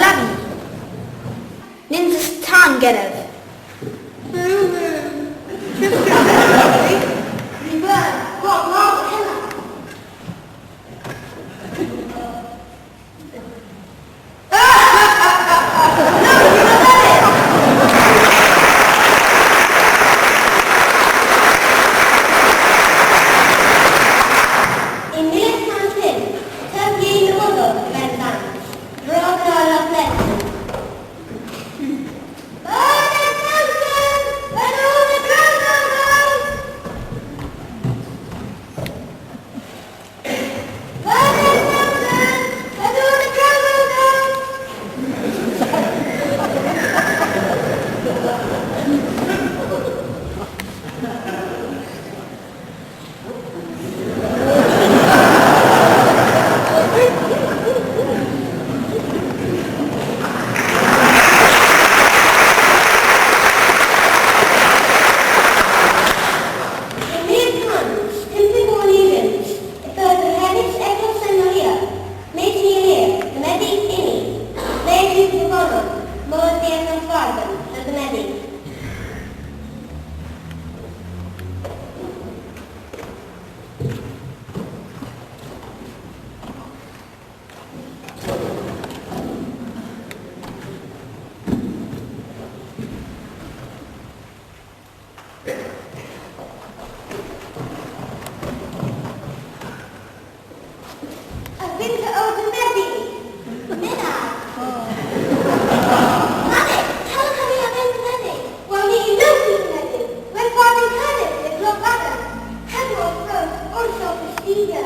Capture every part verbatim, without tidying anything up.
Lavi. Nyns eus tan genev. Yn mil kant pymp, teuth yw nowodhow Pennsans, drog an Loch Lenten. Yn mil kant pymthek warn ugens, yth esa hevys Eglos Sen Maria, mes ni a lever, dhe Medi, ynni. Mes yw Trevonon, mor dhymm na Swartham, dhe Medi. A vynn'ta ow demedhi? Mynna. Mammik, hel hwi a vynn demedhi? Wel, ni a yll demedhi. We'th hwarva kerdhes dhe Glogvagan. Heb ow frows orth ow pystiga.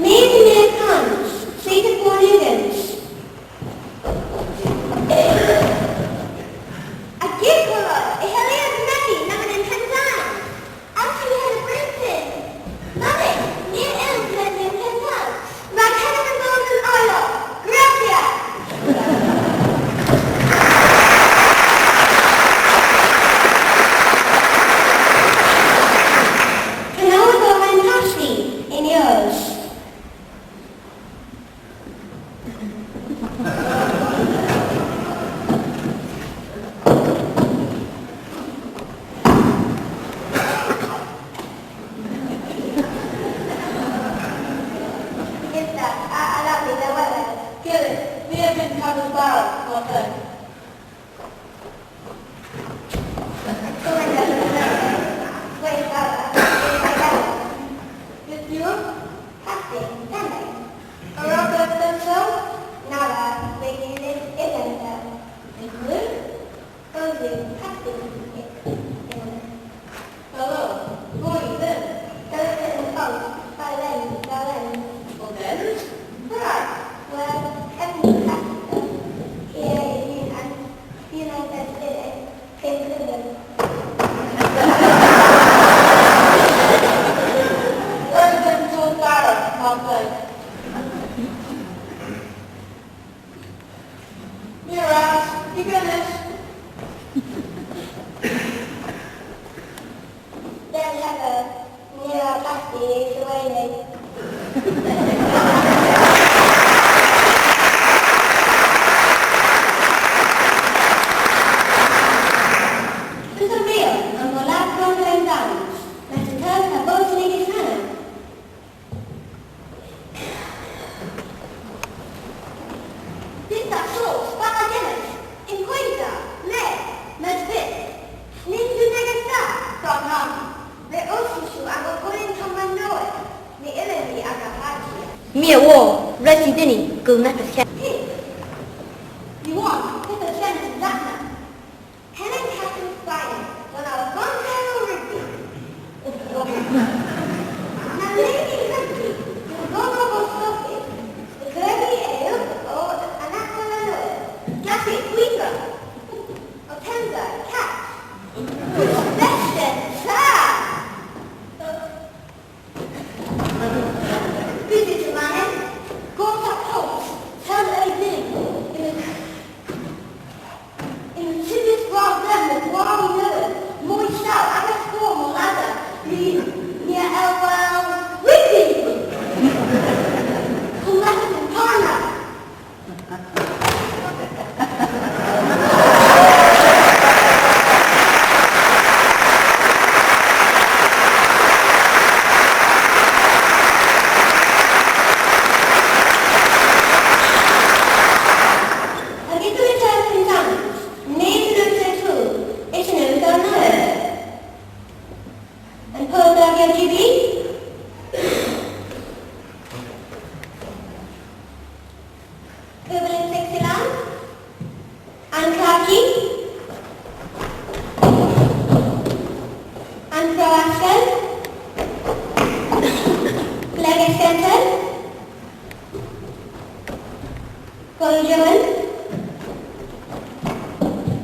Mes yn mil kant seytek warn ugens. A gig, Paul, y hyllir demedhi lemmyn yn Pennsans. Ass yw henna bryntin. Mammik, ni a yll demedhi yn Pennsans. Rag henna bos an eyl. Gracias! Penn-ow a-dro dhe'n pasti yn Ioes. Gyllydh, a allav vy dha weles? Gyllydh, my a vynn kavos bara, martesen. Pyth yw? Pasti, tenna. A wrug ev densya? Na wra, my a yll eva densya. Ny wrug? Ow liw, pasti, tenna. Hello, pwy yw dhymm? Dowlennys yw pows, dowlennys, dowlennys. Ow dens? Prag? Wel, hemm yw pasti. Hi a yll an, hi a yll an dens. Res yw dhymm bara, mar pleg. Meur ras, pygemmys. Dell hever, ni a wra pasti y howena. Pyth a wrions an bolad rag an downs, mes y teuth ha bos negys henna? Pyth a sows, pella genes, yn poynt da, le, mes pyth? Nyns yw negys da, dha namm. Re os yw aga goryon kammbronn nowydh, ny yllyn ni aga pajya. My a wor, res yw dhyn ni gul neppyth keth. Pyth? Yw oes, pyth a sens yw da? Henn yw keth yn Spayn, gans alfonsya rugbi. Na lever rugbi, yw gans ow stoffys, dhe grevya eus ow anagwel nowydh. Klassik, gwiva. Ow tensa, catch. Best yn ta! Bys yw manyn, gorta pols, Jowan.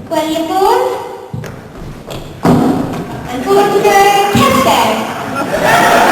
Gwella fordh. An fordh a dheu keskerdh.